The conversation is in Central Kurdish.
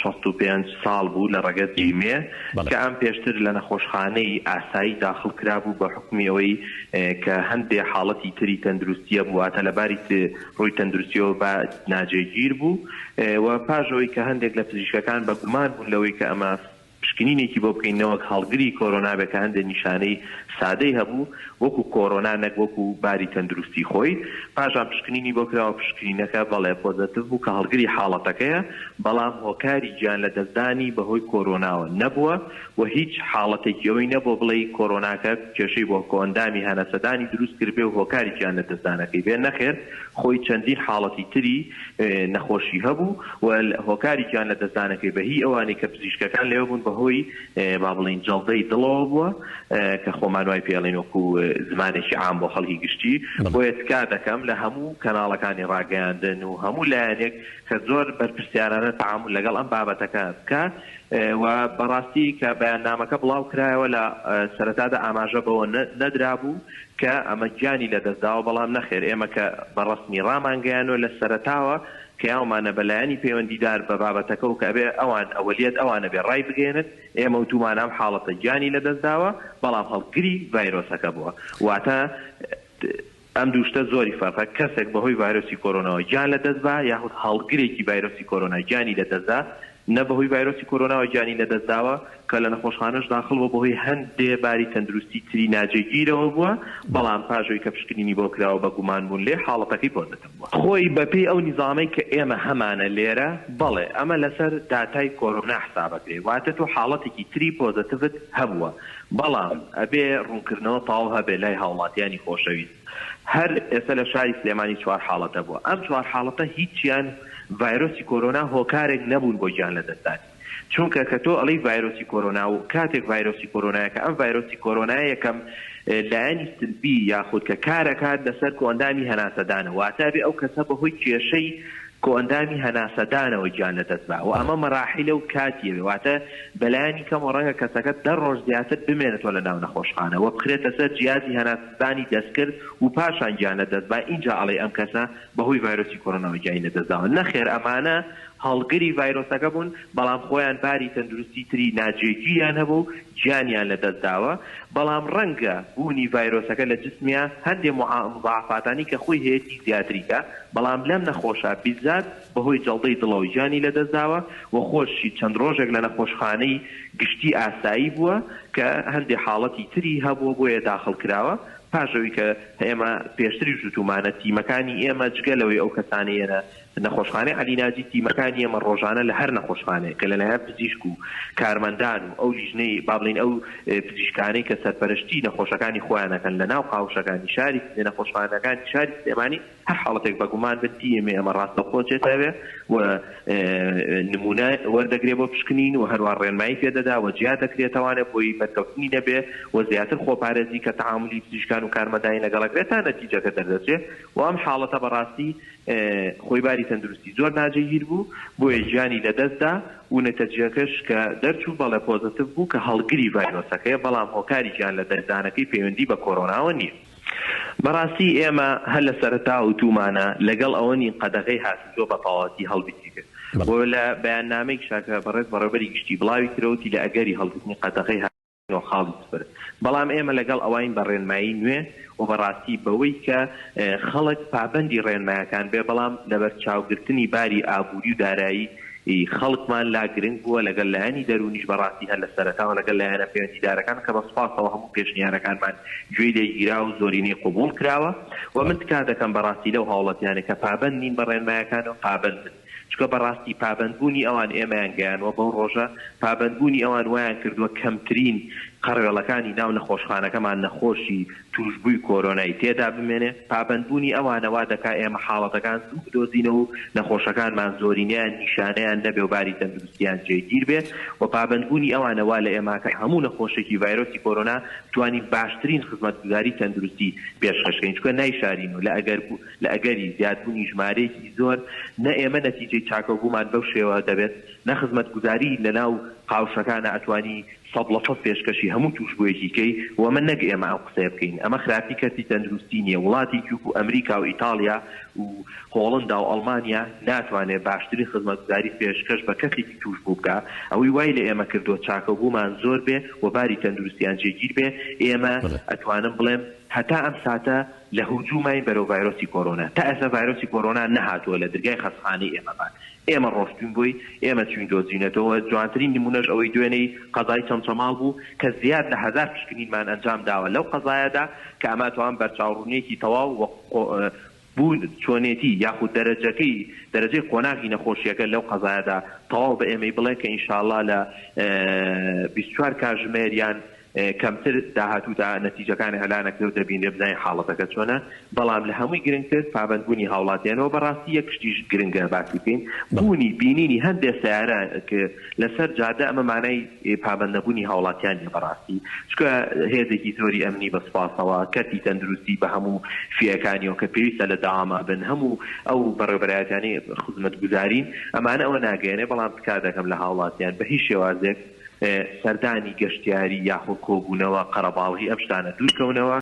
65 ساڵ بوو لە ڕەگەزی مێ کە ئەم پێشتر لە نەخۆشخانەی ئاسایی داخڵ کرابوو بە حوکمی ئەوەی کە هەندێ حاڵەتی تری تەندروستی هەبوو واتە لە باری ڕووی تەندروستیەوە با ناجێگیر بوو و پاش ئەوەی کە هەندێک لە پزیشکەکان بە گومان بوون لەوەی کە ئەمە پشکنینێکی بۆ بکەین نەوەک هەڵگری کۆرۆنا بێت کە هەندێک نیشانەی سادەی هەبوو وەکو کۆرۆنا نەک وەکو باری تەندروستی خۆی، پاشان پشکنینی بۆ کرا و پشکنینەکە بەڵێ پۆزەتیڤ بوو کە هەڵگری حاڵەتەکەیە، بەڵام هۆکاری گیان لەدەستدانی بەهۆی کۆرۆناوە نەبووە و هیچ حاڵەتێکی ئەوەی نەبووە بڵێی کۆرۆناکە کێشەی بۆ کۆئەندامی هەنەسەدانی دروست کردبێ و هۆکاری گیان لەدەستدانەکەی بێ، نەخێر خۆی چەندین حاڵەتی تری نەخۆشی هەبوو و هۆکاری گیان لەدەستدانەکەی بە هی ئەوانەی کە پزیشکەکان لەوێ بوون بەهۆی با بڵێین جەڵدەی دڵەوە بووە کە خۆمان وای پێ ئەڵێین وەکو زمانێکی عام بۆ خەڵکی گشتی بۆیە تکا دەکەم لە هەموو کەناڵەکانی ڕاگەیاندن و هەموو لایەنێک کە زۆر بەرپرسیارانە تەعامول لەگەڵ ئەم بابەتەکە بکا و بەڕاستی کە بەیاننامەکە بڵاو کرایەوە لە سەرەتادا ئاماژە بەوە نەدرابوو کە ئەمە گیانی لەدەستداوە بەڵام نەخێر ئێمە کە بە ڕەسمی ڕامانگەیانوە لە سەرەتاوە کەیاومانە بە لایەنی پەیوەندیدار بە بابەتەکە و کە ئەبێ ئەوان ئەوەلیەت ئەوان ئەبێ ڕایبگەیەنن، ئێمە وتومانە ئەم حاڵەتە گیانی لەدەست داوە بەڵام هەڵگری ڤایرۆسەکە بووە واتە ئەم دوو شتە زۆری فەرقە کەسێک بەهۆی ڤایرۆسی کۆرۆناوە گیان لەدەست با یاخود هەڵگرێکی ڤایرۆسی کۆرۆنا گیانی لەدەست دا نە بەهۆی ڤایرۆسی کۆرۆناوە گیانی لەدەست داوە کە لە نەخۆشخانەش داخڵ بووە بەهۆی هەندێ باری تەندروستی تری ناجێگیرەوە بووە بەڵام پاش ئەوی کە پشکنینی بۆ کراوە بە گومان بوون لێ حاڵەتەکەی پۆزەتیڤ بووە. خۆی بەپێی ئەو نیزامەی کە ئێمە هەمانە لێرە بەڵێ ئەمە لەسەر داتای کۆرۆنا حسابەکرێ واتە تۆ حاڵەتێکی تری پۆزەتیڤت هەبووە بەڵام ئەبێ ڕوونکردنەوە تەواو هەبێ لای هاوڵاتیانی خۆشەویست هەر ئێستا لە شاری سلێمانی چوار حاڵەت هەبووە ئەم چوار حاڵەتە هیچیان ڤایرۆسی کۆرۆنا هۆکارێک نەبوون بۆ گیان لەدەستدانی چونکە کە تۆ ئەڵێی ڤایرۆسی کۆرۆنا و کاتێک ڤایرۆسی کۆرۆنایە کە ئەم ڤایرۆسی کۆرۆنایە یەکەم لایەنی سلبی یاخود کە کارەکات لەسەر کۆئەندامی هەناسەدانە واتە ئەبێ ئەو کەسە بەهۆی کێشەی کۆئەندامی هەناسەدانەوە گیان لەدەست با و ئەمە مەراحیلە و کاتیە واتە بەلایەنی کەمەوە ڕەنگە کەسەکە دە ڕۆژ زیاتر بمێنێتەوە لە ناو نەخۆشخانە و بخرێتە سەر جیازی هەناسەدانی دەستکرد و پاشان گیان لەدەست با ئینجا ئەڵێی ئەم کەسە بەهۆی ڤایرۆسی کۆرۆناوە گیانی لەدەست داوە نەخێر ئەمانە هەڵگری ڤایرۆسەکە بوون، بەڵام خۆیان باری تەندروستی تری ناجێگیریان هەبوو و گیانیان لەدەست داوە، بەڵام ڕەنگە بوونی ڤایرۆسەکە لە جسمیا هەندێ مضاعفاتانی کە خۆی هەیەتی زیاتری کا، بەڵام لەم نەخۆشە بیزات بەهۆی جەڵدەی دڵەوە گیانی لەدەست داوە و خۆشی چەند ڕۆژێک لە نەخۆشخانەی گشتی ئاسایی بووە کە هەندێ حاڵەتی تری هەبووە بۆیە داخڵ کراوە، پاش ئەوی کە ئێمە پێشتریش وتوومانە تیمەکانی ئێمە جگە لەوەی ئەو کەسانەی یەنە نەخۆشخانەی عەلی ناجی تیمەکانی ئێمە ڕۆژانە لە هەر نەخۆشخانەیەک کە لەلایەن پزیشک و کارمەندان و ئەو لیژنەی با بڵێین ئەو پزیشکانەی کە سەرپەرشتی نەخۆشەکانی خۆیان ئەکەن لە ناو قاوشەکانی شاری نەخۆشخانەکانی شاری سلێمانی هەر حاڵەتێک بە گومان بن تیمی ئێمە ڕاستەوخۆ چێتە ئەوێ و نمونە وەردەگرێ بۆ پشکنین و هەروە ڕێنمایی پێدەدا و جیا دەکرێتەوانێ بۆی بەرکەوتنی نەبێ و زیاتر خۆپارێزی کە تەعامولی پزیشکان و کارمەندانی لەگەڵ ئەکرێت تا نەتیجەکە دەردەچێ و ئەم حاڵەتە بەڕاستی خۆی باری تەندروستی زۆر ناجێگیر بوو بۆیە گیانی لەدەست دا و نەتەجیەکەش کە دەرچوو بەڵێ پۆزەتیڤ بوو کە هەڵگری ڤایرۆسەکەیە بەڵام هۆکاری گیان لەدەستدانەکەی پەیوەندی بە کۆرۆناوە نییە. بەڕاستی ئێمە هەر لە سەرەتاوە وتوومانە لەگەڵ ئەوە نین قەدەغەی هاتوچۆ بە تەواوەتی هەڵبگیرێت و لە بەیاننامەیکشا کە بەڕێز بەڕێوەبەری گشتی بڵاوی کرەوە وتی لە ئەگەری هەڵگرتنی قەدەغەی نۆ خاڵی سفر، بەڵام ئێمە لەگەڵ ئەوەین بە ڕێنمایی نوێ و بەڕاستی بەوەی کە خەڵک پابەندی ڕێنمایەکان بێ، بەڵام لەبەرچاوگرتنی باری ئابووری و دارایی خەڵکمان لا گرنگ بووە، لەگەڵ لایەنی دەروونیش بەڕاستی هەر لە سەرەتاوە لەگەڵ لایەنە پەیوەندیدارەکان کە بە سوپاسەوە هەموو پێشنیارەکانمان گوێی لێ گیرا و زۆرینەی قبووڵ کراوە و من تکا دەکەم بەڕاستی لەو هاوڵاتیانەی کە پابەند نین بە ڕێنمایەکانەوە پابەند بن. چونکە بەڕاستی پابەندبوونی ئەوان ئێمەیان گەیانوە بەو ڕۆژە، پابەندبوونی ئەوان وایان کردووە کەمترین قەڕوێڵەکانی ناو نەخۆشخانەکەمان نەخۆشی تووشبووی کۆرۆنای تێدا بمێنێ، پابەندبوونی ئەوانە وا دەکا ئێمە حاڵەتەکان زوو بدۆزینەوە و نەخۆشەکانمان زۆرینەیان نیشانەیان نەبێ و باری تەندروستیان جێگیر بێ و پابەندبوونی ئەوانە وا لە ئێمە ئەکا هەموو نەخۆشێکی ڤایرۆسی کۆرۆنا بتوانین باشترین خزمەتگوزاری تەندروستی پێشکەش کەین چونکە نایشارین و لە ئەگەر لە ئەگەری زیادبوونی ژمارەیەکی زۆر، نە ئێمە نەتیجەی چاکەوبوومان بەو شێوە دەبێت، نە خزمەتگوزاری لەناو قاوشەکانا ئەتوانی 100% پێشکەشی هەموو تووشبوویەکی کەی و ئەمە نەک ئێمە ئەم قسەیە بکەین ئەمە خراپی کەرتی تەندروستی نییە وڵاتێکی وەکو ئەمریکا و ئیتاڵیا و هۆڵندا و ئەڵمانیا ناتوانێ باشترین خزمەتگوزاری پێشکەش بە کەسێکی تووشبوو بکا ئەوەی وای لە ئێمە کردووە چاکەوبوومان زۆر بێ و باری تەندروستیان جێگیر بێ ئێمە ئەتوانم بڵێم هەتا ئەم ساتە لە هجوماین بەرەو ڤایرۆسی کۆرۆنا. تا ئێستا ڤایرۆسی کۆرۆنا نەهاتووە لە درگای خەستخانەی ئێمەمان. ئێمە ڕۆشتوین بۆی، ئێمە چوین دۆزینەتەوە. جوانترین نمونەش ئەوەی دوێنێی قەزای چەمچەماڵ بوو کە زیاد لە هەزار پشکنینمان ئەنجام داوە لەو قەزایەدا کە ئەمە ئەتوان بەرچاوڕوونیەکی تەواو و بوون چۆنێتی یاخود دەرەجەکەی دەرەجەی قۆناغی نەخۆشیەکە لەو قەزایەدا تەواو بە ئێمەی بڵێ کە ئینشاڵا لە 24 کاژمێر یان کەمتر داهاتوودا نەتیجەکانی ئیعلان ئەکرێ و دەبینرێ بزانین حاڵەتەکە چۆنە، بەڵام لە هەمووی گرنگتر پابەندبوونی هاوڵاتیانە و بەڕاستی یەک شتیش گرنگە باسی بکەین بوونی بینینی هەندێ سەیارە لەسەر جادە ئەمە مانای پابەندنەبوونی هاوڵاتیان نیە بەڕاستی چونکە هێزێکی زۆری ئەمنی بە سوپاسەوە کەرتی تەندروستی بە هەموو فیەکانیەوە کە پێویستە لە دەواما بن هەموو ئەو بەڕێوبەرایەتیانەی خزمەتگوزارین ئەمانە ئەوە ناگەیەنێ بەڵام تکا دەکەم لە هاوڵاتیان بە هیچ شێوازێک سەردانی گەشتیاری یاخود کۆبوونەوە قەرەباڵغی ئەم شتانە دوورکەونەوە.